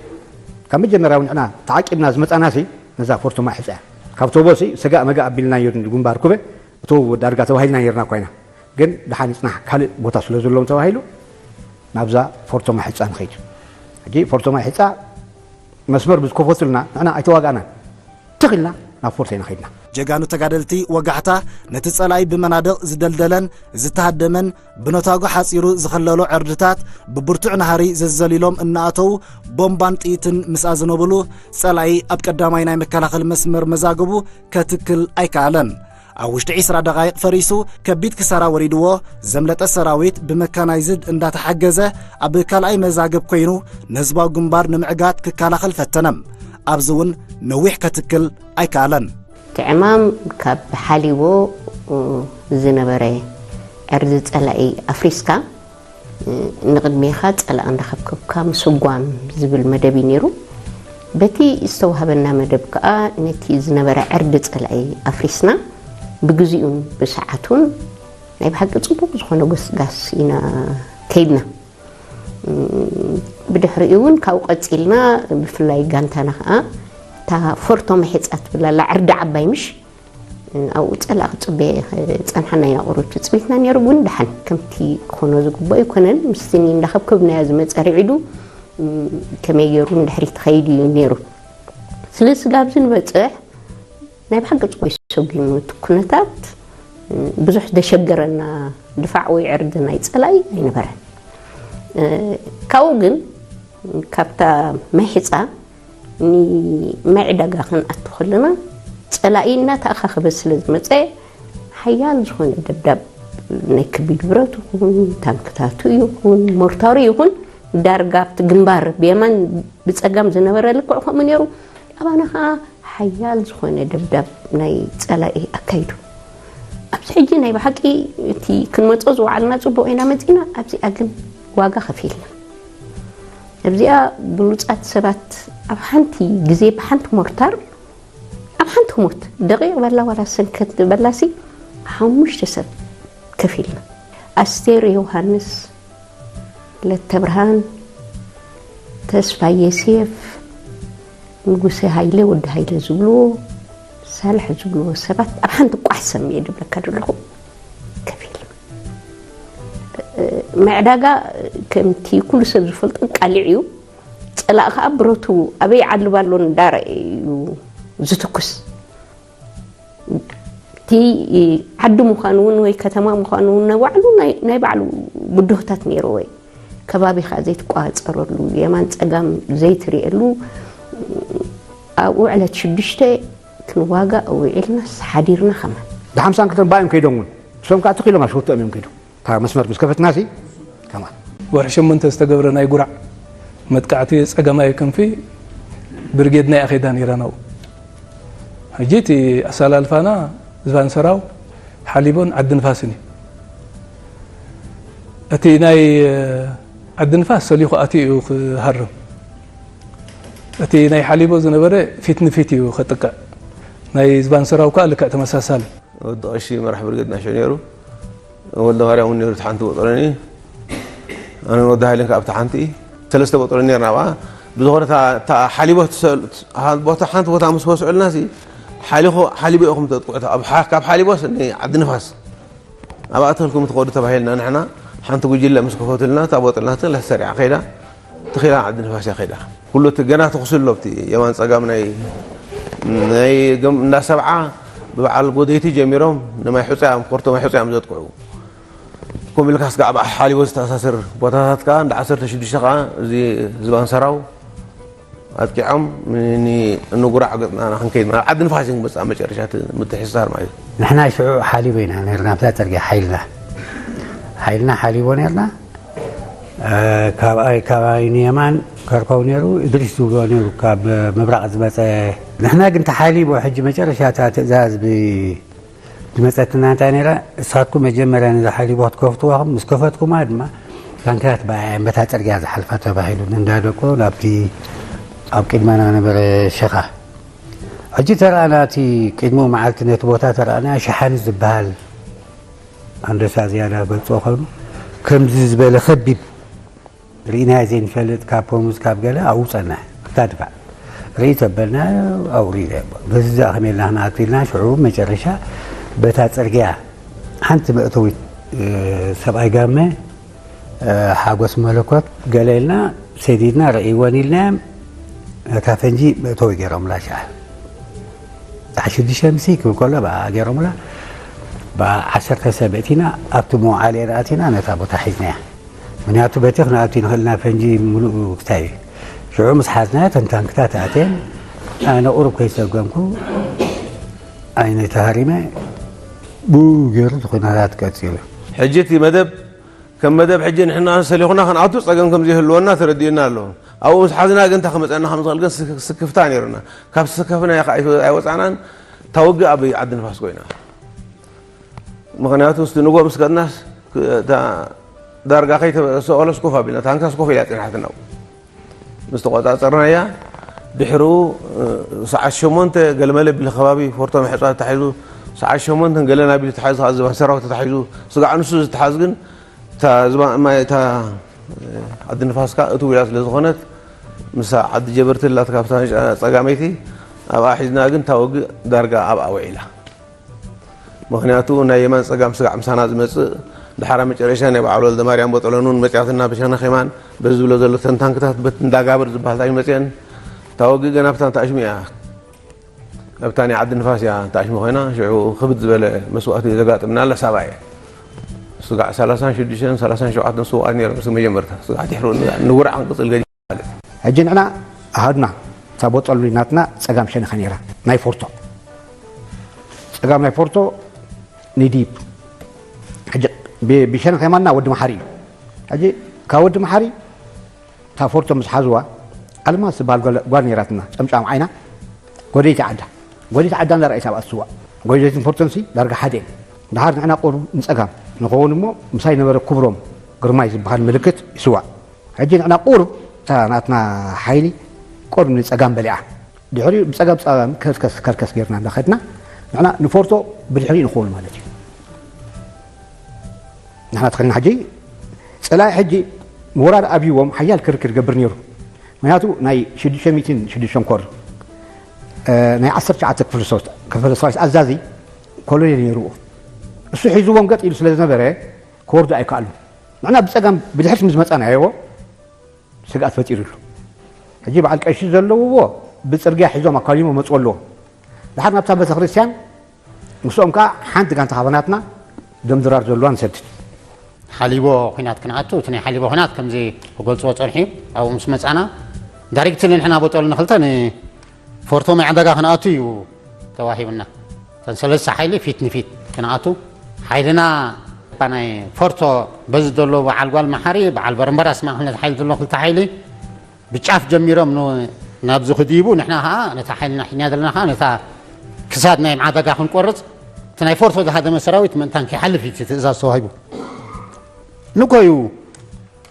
ካብ መጀመርያ እውን ንሕና ተዓቂብና ዝመፃና ሲ ነዛ ፎርቶ ማይ ሕፃ እያ ካብ ቶቦ ሲ ሰጋእ መጋእ ኣቢልና እዩ ግንባር ኩበ እቶ ዳርጋ ተባሂልና ነርና ኮይና ግን ደሓን ይፅናሕ ካልእ ቦታ ስለ ዘለዎም ተባሂሉ ናብዛ ፎርቶ ማይ ሕፃ ንኸይድ ሕጂ ፎርቶ ማይ ሕፃ መስመር ብዝከፈቱልና ንሕና ኣይተዋጋእናን ትኽ ኢልና ናብ ፎርቶ ኢና ኸይድና። ጀጋኑ ተጋደልቲ ወጋሕታ ነቲ ጸላኢ ብመናድቕ ዝደልደለን ዝተሃደመን ብነታጒ ሓጺሩ ዝኸለሎ ዕርድታት ብብርቱዕ ናህሪ ዘዘሊሎም እናኣተዉ ቦምባን ጥይትን ምስ ኣዝነብሉ ጸላኢ ኣብ ቀዳማይ ናይ መከላኸሊ መስመር መዛግቡ ከትክል ኣይከኣለን። ኣብ ውሽጢ ዒስራ ደቓይቕ ፈሪሱ ከቢድ ክሳራ ወሪድዎ ዘምለጠ ሰራዊት ብመካናይዝድ እንዳተሓገዘ ኣብ ካልኣይ መዛግብ ኮይኑ ንህዝባዊ ግንባር ንምዕጋት ክከላኸል ፈተነ። ኣብዚ እውን ነዊሕ ከትክል ኣይከኣለን። እቲ ዕማም ካብ ሓሊቦ ዝነበረ ዕርዲ ጸላኢ ኣፍሪስካ ንቕድሜኻ ጸላኢ እንዳኸብከብካ ምስጓም ዝብል መደብ እዩ ነይሩ። በቲ ዝተዋህበና መደብ ከኣ ነቲ ዝነበረ ዕርዲ ጸላኢ ኣፍሪስና ብግዚኡን ብሰዓቱን ናይ ብሓቂ ጽቡቕ ዝኾነ ጎስጋስ ኢና ከይድና። ብድሕሪኡ እውን ካብኡ ቀጺልና ብፍላይ ጋንታና ከኣ እታ ፎርቶ መሒጻ ትብል ኣላ ዕርዲ ዓባይ ምሽ ኣብኡ ጸላእ ክጽበየ ጸንሓና ኢና ቁሩብ ትጽቢትና ነይሩ ግን ደሓን ከምቲ ክኾኖ ዝግብኦ ኣይኮነን ምስቲ እንዳኸብከብናዮ ዝመጸ ርዒዱ ከመይ ገይሩ ንድሕሪት ትኸይድ እዩ ነይሩ ስለዚ ስጋብ ዝንበጽሕ ናይ ብሓቂ ጽቡቅ ሰጒሙ እቲ ኩነታት ብዙሕ ዘሸገረና ድፋዕ ወይ ዕርዲ ናይ ጸላኢ ኣይነበረን ካብኡ ግን ካብታ ማይ ሕፃ ንማይ ዕዳጋ ክንኣቱ ከለና ጸላኢ እናተኣኻኸበ ስለ ዝመጸ ሓያል ዝኾነ ደብዳብ ናይ ከቢድ ብረት ይኹን ታንክታቱ ይኹን ሞርታሩ ይኹን ዳርጋ ኣብቲ ግንባር ብየማን ብጸጋም ዝነበረ ልክዕ ከምኡ ነይሩ ኣባና ከዓ ሓያል ዝኾነ ደብዳብ ናይ ጸላኢ ኣካይዱ ኣብዚ ሕጂ ናይ ብሓቂ እቲ ክንመጾ ዝወዓልና ጽቡቕ ኢና መጺና ኣብዚኣ ግን ዋጋ ከፊልና ኣብዚኣ ብሉጻት ሰባት ኣብ ሓንቲ ግዜ ብሓንቲ ሞርታር ኣብ ሓንቲ ህሞት ደቂቕ በላ ዋላ ሰንከት በላሲ ሓሙሽተ ሰብ ከፊልና ኣስቴር ዮሃንስ ለተብርሃን ተስፋ የሴፍ ንጉሰ ሃይለ ወዲ ሃይለ ዝብልዎ ሳልሕ ዝብልዎ ሰባት ኣብ ሓንቲ ቋሕ ሰም እየ ድብለካ ዘለኹ ከፊል ምዕዳጋ ከምቲ ኩሉ ሰብ ዝፈልጦ ቃሊዕ እዩ ጸላእ ከዓ ብረቱ ኣበይ ዓልብ ኣሎ እንዳረአ እዩ ዝትኩስ እቲ ዓዲ ምዃኑ እውን ወይ ከተማ ምዃኑ እውን ናይ ባዕሉ ናይ ባዕሉ ብድሆታት ነይርዎ እዩ። ከባቢኻ ዘይትቋፀረሉ፣ የማን ፀጋም ዘይትርእየሉ፣ ኣብኡ ዕለት ሽዱሽተ ክንዋጋእ ውዒልናስ ሓዲርና ከማን። ብሓምሳን ክልተን ባዮም ከይዶም እውን እሶም ከዓ ትኽ ኢሎም ኣሽወርትኦም እዮም ከይዶም። እታ መስመር ምስ ከፈትና ሲ ከማን። ወርሒ ሸሞንተ ዝተገብረ ናይ ጉራዕ መጥቃዕቲ ጸገማይ ክንፊ ብርጌድና እያ ከይዳ ነይራ ናብኡ። ሕጂ እቲ ኣሰላልፋና ዝባን ሰራው ሓሊቦን ዓዲ ንፋስን እዩ። እቲ ናይ ዓዲ ንፋስ ሰሊኹ ኣትዩ እዩ ክሃርም። እቲ ናይ ሓሊቦ ዝነበረ ፊት ንፊት እዩ ከጥቅዕ። ናይ ዝባን ሰራው ከዓ ልክዕ ተመሳሳሊ። ወዲ ቀሺ መራሕ ብርጌድ ናሽዑ ነይሩ። ወልደ ማርያም እውን ነይሩ፣ እቲ ሓንቲ ቦጦሎኒ። ኣነ ወዲ ሃይለን ካብ ኣብቲ ሓንቲ ሰለስተ ቦጦሎኒ ነርና ኣብኣ። ብዝኾነ እታ- እታ ሓሊቦ ትሰል- ታ- ቦታ ሓንቲ ቦታ ምስ ወስዑልና ሲ ሓሊኹ ሓሊቦ ኢኹም ተጥቅዑ። ኣብ ሓ- ካብ ሓሊቦስ ን ዓዲ ንፋስ ኣብኣ ተልኩም ትኸዱ ተባሂልና ንሕና ሓንቲ ጉጅለ ምስ ከፈቱልና እታ ቦጦሎኒ ትንሽ ሰሪዓ ከይዳ። ትኺላ ዓዲ ንፋስ እያ ከይዳ። ኩሉ እቲ ገና ተኹሲ ኣሎ ኣብቲ የማን ጸጋም ናይ ናይ ገም- እንዳ ሰብዓ ብበዓል ጎደይቲ ጀሚሮም ንማይ ሑጻ እዮም ኮርቶ ማይ ሑጻ እዮም ዘጥቅዑ። ከምኡ ኢልካ ስጋዕ ብኣ ሓሊቦ ዝተኣሳስር ቦታታት ከዓ እንዳ ዓሰርተ ሽዱሽተ ከዓ እዚ ዝባን ሰራው ኣጥቂዖም ንጉራዕ ገጥና ክንከይድ ናብ ዓዲ ንፋስ ክንበጽእ መጨረሻ እቲ ምትሕስሳር ማለት እዩ። ንሕና ሽዑ ሓሊቦ ኢና ነርና ኣብታ ጽርግያ ሓይልና ሓይልና ሓሊቦ ነርና። ካብኣይ ካባይ ንየማን ከርከው ነይሩ። እድሪስ ዝብሎ ነይሩ ካብ ምብራቕ ዝመፀ። ንሕና ግን ተሓሊቦ ሕጂ መጨረሻታ ትእዛዝ ብ- ዝመፀትና እንታይ ነይራ? እሳትኩም መጀመርያ ነዛ ሓሊቦ ክትከፍትዋ ኢኹም፣ ምስ ከፈትኩማ ድማ ታንክታት ብኣያ እየን በታ ፅርግያ ዝሓልፋ ተባሂሉ እንዳደቆ ናብቲ ኣብ ቅድመና ነበረ ሸኻ። ሕጂ ተረኣና እቲ ቅድሚ መዓልቲ ነቲ ቦታ ተረኣና ሸሓኒ ዝበሃል ኣንደሳ ዝያዳ ገልጾ ኮይኑ ከምዚ ዝበለ ከቢብ ርኢናዮ ዘይንፈልጥ ካብ ፖሙዝ ካብ ገለ ኣብኡ ጸንሐ ኣብታ ድፋዕ ርኢ ተበልና ኣብኡ ርኢ በዚ ዝኣ ከመልና ክንኣቱ ኢልና ሽዑ መጨረሻ በታ ጽርግያ ሓንቲ መእተዊት ሰብኣይ ጋመ ሓጎስ መለኮት ገለ ኢልና ሰዲድና ርእይወን ኢልናዮም። እታ ፈንጂ መእተዊ ገይሮምላ ሸዓ ሸዓ ሽዱሽተ ምሲ ክብል ከሎ ብኣ ገይሮምላ ብዓ ዓሰርተ ሰብ እቲና ኣብቲ መውዓሊ ኣቲና ነታ ቦታ ሒዝናያ። ምክንያቱ በቲ ክንኣቱ ንኽእልና ፈንጂ ምሉእ ክታይ እዩ። ሽዑ ምስ ሓዝናያ ተን ታንክታት ኣትየን ኣነ ቁሩብ ከይሰገምኩ ዓይነይ ተሃሪመ ብኡ ገይሩ እቲ ኩነታት ቀፂሉ። ሕጂ እቲ መደብ ከም መደብ ሕጂ ንሕና ሰሊኹና ክንኣቱ ጸገም ከም ዘይህልወና ተረዲኡና ኣሎ። ኣብኡ ምስ ሓዝና ግን እንታይ ክመጸና ከም ዝኽእል ግን ስክ- ስክፍታ ነይሩና። ካብ ስከፍና ኣይወጻእናን። እታ ውግእ ኣብ ዓዲ ንፋስ ኮይና። ምኽንያቱ ምስቲ ንጎ ምስ ከድናስ ክ- እታ ዳርጋ ከይተሰቐለስ ኮፍ ኣቢልና ታንካስ ኮፍ ኢላ ጽንሓትና። ምስ ተቆጻጸርናያ ድሕሩ ሰዓት ሸሞንተ ገለመለ ቢል ከባቢ ፎርቶ መሕጻ ተታሒዙ ሰዓት ሸሞንተ ገለና ቢል ተታሒዙ ዝባን ሰራዊት ተታሒዙ ስጋዕ ንሱ ዝተሓዝ ግን እታ ዝባ- ማይ እታ ዓዲ ንፋስካ እትው ኢላ ስለ ዝኾነት ምሳ ዓዲ ጀበርቲ ላትካ ኣብታ ጸጋመይቲ ኣብኣ ሒዝና ግን እታ ውግእ ዳርጋ ኣብኣ ውዒላ። ምኽንያቱ ናይ የማን ጸጋም ስጋዕ ምሳና ዝመጽእ ድሓራ መጨረሻ ናይ በዓል ወልደ ማርያም ቦጠሎን እውን መጽያትና ብሸነኽ የማን በዚ ዝብሎ ዘሎ ተን ታንክታት በት እንዳጋብር ዝበሃል ታዩ መጽአን እታ ውግእ ገና ኣብታ ተኣሽሙ እያ። ኣብታ ናይ ዓዲ ንፋስ እያ ተኣሽሙ ኮይና ሽዑ ክብድ ዝበለ መስዋእቲ ዘጋጥምና ኣለ ሳባ እየ። ስጋዕ ሰላሳን ሽዱሽተን ሰላሳን ሸውዓተን ስውኣት ነይሮም እስኪ መጀመርታ ስጋዕ ድሕሩ ንጉርዓን ቅጽል ገዲ ማለት ሕጂ ንሕና ኣሃዱና እታ ቦጠሉ ናትና ጸጋም ሸነኸ ነይራ ናይ ፎርቶ ጸጋም ናይ ፎርቶ ንዲብ ሕጂ ብ- ብሸነኸ የማንና ወዲ መሓሪ እዩ። ሕጂ ካብ ወዲ መሓሪ እታ ፎርቶ ምስ ሓዝዋ ኣልማዝ ዝበሃል ጓል- ጓል ነይራትና ጨምጫም ዓይና ጎደይቲ ዓዳ ጎደይቲ ዓዳ እንዳ ረኣይ ሳብኣ ትስዋእ ጎደይትን ፎርቶንሲ ዳርጋ ሓደ እዮም። ድሓር ንሕና ቁሩብ ንጸጋም ንኸውን እሞ ምሳይ ነበረ ክብሮም ግርማይ ዝበሃል ምልክት ይስዋእ። ሕጂ ንሕና ቁሩብ እታ ናትና ሓይሊ ቁሩብ ንጸጋም በሊዓ። ድሕሪኡ ብጸጋም ጸጋም ከርከስ ከርከስ ጌርና እንዳኸድና ንሕና ንፎርቶ ብድሕሪኡ ንኸውን ማለት እዩ። ንሕና ተኸድና ሕጂ ጸላኢ ሕጂ ምውራድ ኣብይዎም ሓያል ክርክር ይገብር ነይሩ። ምክንያቱ ናይ ሽዱሽተ ሚእትን ሽዱሽተን ኮር ናይ ዓሰርተ ትሽዓተ ክፍለ ሰራዊት ኣዛዚ ኮሎኔል ነይሩ። እሱ ሒዝዎም ገጥ ኢሉ ስለ ዝነበረ ክወርዱ ኣይከኣሉን። ንሕና ብጸጋም ብድሕሪት ምስ መጻናዮ ስግኣት ፈጢሩሉ። ሕጂ በዓል ቀሺ ዘለውዎ ብጽርግያ ሒዞም ኣካሊሞ መጹ ኣለዎ። ድሓር ናብታ ቤተክርስትያን ምስኦም ከዓ ሓንቲ ጋንታ ካባናትና ደም ድራር ዘለዋ ንሰድድ። ሓሊቦ ኩናት ክንኣቱ፣ እቲ ናይ ሓሊቦ ኩናት ከምዚ ክገልፅዎ ፀንሑ እዩ። ኣብኡ ምስ መፃና ዳይሬክትሊ ንሕና ቦጠሉ ንክልተ ንፎርቶ ማይ ዕዳጋ ክንኣቱ እዩ ተዋሂቡና። እተን ሰለስተ ሓይሊ ፊት ንፊት ክንኣቱ፣ ሓይልና ናይ ፎርቶ በዚ ዘሎ በዓል ጓል መሓሪ፣ በዓል በረምበራስ ማእኸል ነቲ ሓይሊ ዘሎ ክልተ ሓይሊ ብጫፍ ጀሚሮም ን-፣ ናብዚ ክድይቡ፣ ንሕና ኸዓ ነታ ሓይልና ሒና ዘለና ኸዓ ነታ ክሳድ ናይ ማዕዳጋ ክንቆርጽ፣ እቲ ናይ ፎርቶ ዝሃደመ ሰራዊት ምእንታን ከይሓልፍ እዩ እቲ ትእዛዝ ተዋሂቡ። ንኮዩ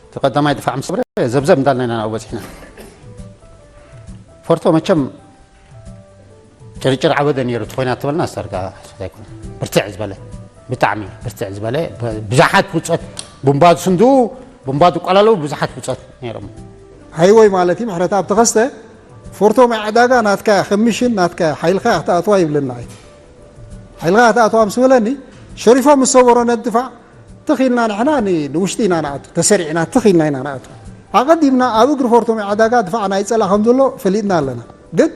እቲ ቀዳማይ ድፋዕ ምስ ሰብረ ዘብዘብ እንዳልና ኢና ናብኡ በጺሕና። ፎርቶ መቸም ጭርጭር ዓበደ ነይሩ፣ እቲ ኮይና ትበልና ኣስተርጋ ሓሶት ኣይኮነ። ብርትዕ ዝበለ፣ ብጣዕሚ ብርትዕ ዝበለ፣ ብ-፣ ብዙሓት ብጾት ቡምባ ዝስንድኡ፣ ቡምባ ዝቆላለቡ ብዙሓት ብጾት ነይሮም። ሃይወይ ማለት እዩ፣ ምሕረተኣብ ተኸስተ፣ ፎርቶ ማይ ዕዳጋ ናትካ እያ፣ ከም ሚሽን ናትካ እያ፣ ሓይልኻ እያ ክትኣትዋ ይብለና እዩ። ሓይልኻ እያ ክትኣትዋ ምስ በለኒ፣ ሸሪፎም ምስ ሰበሮ ነድፋዕ፣ ትኽ ኢልና ንሕና ን-፣ ንውሽጢ ኢና ንኣቱ፣ ተሰሪዕና ትኽ ኢልና ኢና ንኣቱ። ኣቐዲምና ኣብ እግሪ ፎርቶ ማይ ዕዳጋ ድፋዕ ናይ ጸላ ከም ዘሎ ፈሊጥና ኣለና። ግን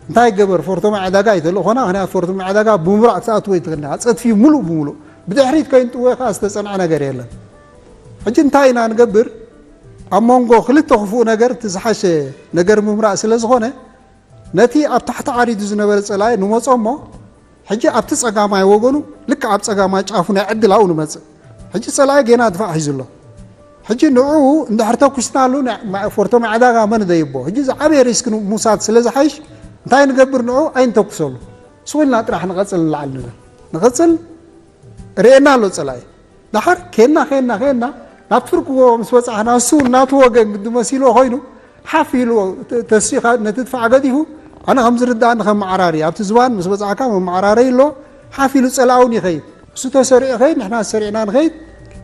እንታይ ይገበር፣ ፎርቶ ማይ ዕዳጋ እዩ ተልእኾና፣ ምኽንያቱ ፎርቶ ማይ ዕዳጋ ብምብራቕ ክትኣትዎ ኣይትኽእልን ኢኻ። ጸድፊ እዩ ምሉእ ብምሉእ። ብድሕሪት ከይንጥወ ከኣ ዝተጸንዐ ነገር የለን። ሕጂ እንታይ ኢና ንገብር? ኣብ መንጎ ክልተ ክፉእ ነገር እቲ ዝሓሸ ነገር ምምራእ ስለ ዝኾነ፣ ነቲ ኣብ ታሕቲ ዓሪዱ ዝነበረ ጸላኢ ንመጾ እሞ፣ ሕጂ ኣብቲ ጸጋማይ ወገኑ፣ ልክዕ ኣብ ጸጋማይ ጫፉ ናይ ዕድል ኣብኡ ንመጽእ። ሕጂ ጸላኢ ጌና ድፋዕ ሒዙ ኣሎ። ሕጂ ንዕኡ እንድሕር ተኩስናሉ፣ ናይ ማ-፣ ፎርቶ ማይ ዕዳጋ መን ደይቦ? ሕጂ ዝዓበየ ሪስክ ን-፣ ምውሳድ ስለ ዝሓይሽ፣ እንታይ ንገብር? ንዕኡ ኣይንተኩሰሉ። ስቕ ኢልና ጥራሕ ንቐጽል ንላዕሊ ንበል። ንቐጽል፣ ርእየና ኣሎ ጸላኢ። ደሓር ኬና፣ ኬና፣ ኬና፣ ናብ ፍርቂ ጎቦ ምስ በጻሕና፣ እሱ እናቱ ወገን ግዲ መሲልዎ ኮይኑ፣ ሓፍ ኢሉ ተ-፣ ተሲኻ ነቲ ድፋዕ ገዲፉ፣ ኣነ ከም ዝርድኣኒ ከም መዓራሪ፣ ኣብቲ ዝባን ምስ በጻሕካ መመዓራረይ ኣሎ፣ ሓፍ ኢሉ ጸላኢ እውን ይኸይድ። እሱ ተሰሪዑ ይኸይድ፣ ንሕና ተሰሪዕና ንኸይድ።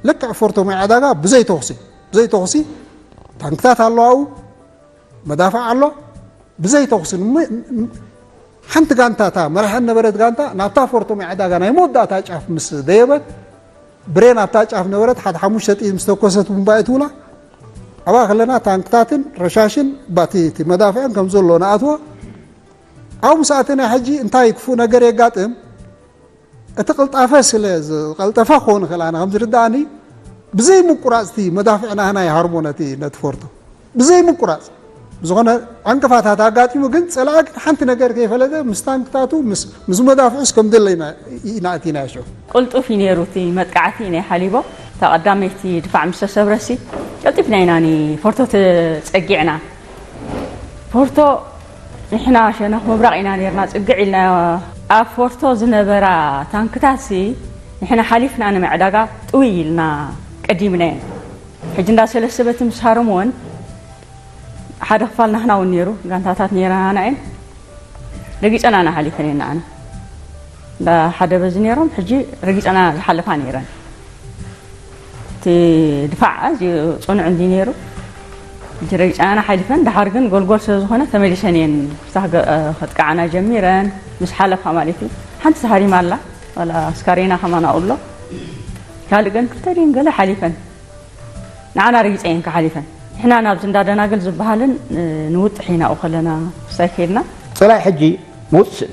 ልክዕ ፎርቶ ማይ ዕዳጋ ብዘይ ተኹሲ፣ ብዘይ ተኹሲ፣ ታንክታት ኣለዋ ኣብኡ፣ መዳፍዕ ኣሎ፣ ብዘይ ተኹሲ ም-፣ ም-፣ ሓንቲ ጋንታ፣ እታ መራሒ ነበረት ጋንታ፣ ናብታ ፎርቶ ማይ ዕዳጋ ናይ መወዳእታ ጫፍ ምስ ደየበት፣ ብሬን ኣብታ ጫፍ ነበረት፣ ሓደ ሓሙሽተ ጥይት ምስ ተኮሰት ቡምባ እትውላ፣ ኣብኣ ከለና ታንክታትን ረሻሽን ባቲ እቲ መዳፍዕን ከም ዘሎ ንኣትዎ። ኣብኡ ምስ ኣተና ሕጂ እንታይ ክፉእ ነገር የጋጥም? እቲ ቅልጣፈ ስለ ዝቐልጠፈ ክኸውን ይኽእል፣ ኣነ ከም ዝርድኣኒ፣ ብዘይ ምቁራጽ እቲ መዳፍዕ ናህና ይሃርሞ ነቲ፣ ነቲ ፎርቶ። ብዘይ ምቁራጽ። ብዝኾነ ዕንቅፋታት ኣጋጢሙ፣ ግን ጸላኢ ግን ሓንቲ ነገር ከይፈለጠ ምስ ታንክታቱ፣ ምስ፣ ምስ መዳፍዑስ ከም ደለና ኢና ኣቲና ሽዑ። ቅልጡፍ እዩ ነይሩ እቲ መጥቃዕቲ ናይ ሓሊቦ። እታ ቀዳመይቲ ድፋዕ ምስ ተሰብረሲ፣ ቀልጢፍና ኢና ንፎርቶ ተጸጊዕና። ፎርቶ ንሕና ሸነኽ ምብራቕ ኢና ነርና ጽግዕ ኢልና። ኣብ ፎርቶ ዝነበራ ታንክታትሲ ንሕና ሓሊፍና ንምዕዳጋ ጥውይ ኢልና ቀዲምናየን። ሕጂ እንዳ ሰለስተ በቲ ምስ ሃረምወን ሓደ ክፋል ናህና እውን ነይሩ፣ ጋንታታት ነይረናና እየን። ረጊጸናና ሓሊፈን እየን ንዓና። እንዳ ሓደ በዚ ነይሮም፣ ሕጂ ረጊጸና ዝሓለፋ ነይረን። እቲ ድፋዕ ኣዝዩ ጽኑዕ እንዲ ነይሩ። ሕጂ ረጊጸናና ሓሊፈን፣ ደሓር ግን ጎልጎል ስለ ዝኾነ ተመሊሰን እየን ክሳዕ ገ-፣ ከጥቅዓና ጀሚረን፣ ምስ ሓለፋ ማለት እዩ። ሓንቲ ተሃሪማ ኣላ፣ ዋላ ኣስካሬና ከማን ኣብኡ ኣሎ። ካልእ ግን ክልተ ድየን ገለ ሓሊፈን። ንዓና ረጊጸ እየን ክሓሊፈን። ንሕና ናብዚ እንዳ ደናግል ዝበሃልን፣ እ፣ ንውጥሕ ኢና ኣብኡ ከለና ምስታይ ከይድና። ጸላኢ ሕጂ መውጽእ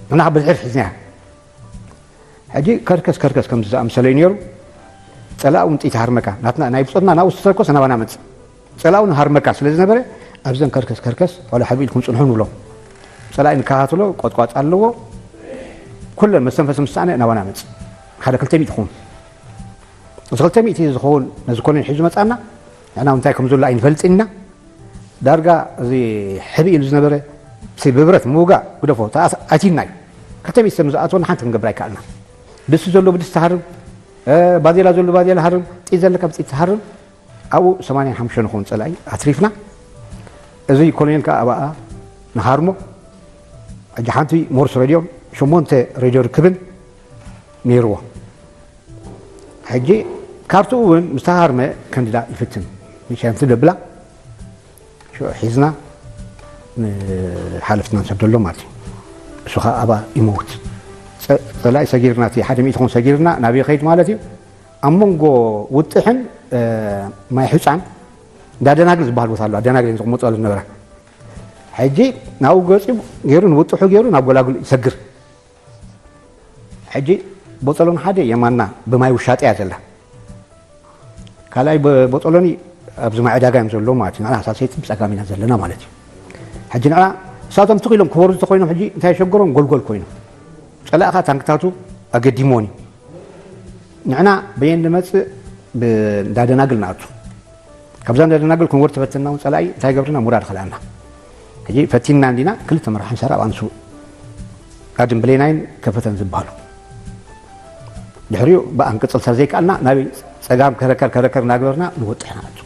ንሕና ብድሕር ሒዝናያ። ሕጂ ከርከስ ከርከስ ከምዚ ዝኣምሰለ እዩ ነይሩ። ጸላኢ እውን ጥይት ሃርመካ። ናትና፣ ናይ ብጾትና ናብኡ ዝተተኮሰ ናባና መጽእ። ጸላኢ እውን ሃርመካ ስለ ዝነበረ ኣብዘን ከርከስ ከርከስ ዋላ ሕብሪ ኢልኩም ጽንሑ ንብሎም። ጸላኢ ንከታተሎ፣ ቆጥቋጥ ኣለዎ። ኩለን መስተንፈሲ ምስ ሰኣነ ናባና መጽእ። ሓደ ክልተ ሚእቲ ክኸውን። እዚ ክልተ ሚእቲ ዝኸውን ነዚ ኮሎኔል ሒዙ መጻና። ንሕና እንታይ ከም ዘሎ ኣይንፈልጥን ኢና። ዳርጋ እዚ ሕብእ ኢሉ ዝነበረ፣ እቲ ብብረት ምውጋእ ግደፎ፣ ተኣስ-፣ ኣቲና እዩ። ክልተ ሚእቲ ሰብ ዝኣተወና ሓንቲ ክንገብር ኣይከኣልና። ድስቲ ዘሎ ብድስቲ ሃርም፣ እ፣ ባዴላ ዘሎ ባዴላ ሃርም፣ ጥይት ዘለካ ብጥይት ሃርም። ኣብኡ ሰማንያን ሓሙሽተን ንኸውን ጸላኢ ኣትሪፍና። እዚ ኮሎኔል ከኣ ኣብኣ ንሃርሞ። ሕጂ ሓንቲ ሞርስ ሬድዮን ሸሞንተ ሬድዮ ርክብን ነይርዎ። ሕጂ ካብትኡ እውን ምስ ተሃርመ ከንድዳ ይፍትን። ንሻንቲ ደብላ ሽዑ ሒዝና ንሓለፍትና ንሰደሎ ማለት እዩ። እሱ ኸዓ ኣብኣ ይመውት። ጸ-፣ ጸላኢ ሰጊርና፣ እቲ ሓደ ሚእቲ ኾን ሰጊርና ናበይ ኸይድ ማለት እዩ። ኣብ መንጎ ውጥሕን፣ እ፣ ማይ ሑጻን እንዳ ደናግል ዝበሃል ቦታ ኣሎ። ኣደናግል ዝቕመጠሉ ዝነበራ። ሕጂ ናብኡ ገጺ ገይሩ፣ ንውጥሑ ገይሩ ናብ ጎላጉል ይሰግር። ሕጂ ቦጸሎን ሓደ የማና ብማይ ውሻጠ እያ ዘላ። ካልኣይ ቦ- ቦጸሎኒ ኣብዚ ማይ ዕዳጋ እዮም ዘለዉ ማለት እዩ። ንሕና ሳልሰይቲ ብጸጋም ኢና ዘለና ማለት እዩ። ሕጂ ንሕና እሳቶም ትኽ ኢሎም ክወርዱ ተኮይኖም ሕጂ እንታይ የሸገሮም? ጎልጎል ኮይኖም ጸላእኻ ታንክታቱ ኣገዲሞን እዩ። ንሕና በየን ንመጽእ? እንዳደናግል ንኣቱ። ካብዛ እንዳደናግል ክንወር ተፈተና እውን ጸላኢ እንታይ ገብርና? ሙራድ ኸልኣና። ሕጂ ፈቲንና እንዲና ክልተ መራሒ ምሳር ኣብ ኣንሱ ኣድን ብሌናይን ከፈተን ዝበሃሉ። ድሕሪኡ ብኣንቅጽል ሰር ዘይከኣልና ናበይ? ጸጋም ከረከር ከረከር እናገበርና ንወጥሕ ንኣቱ።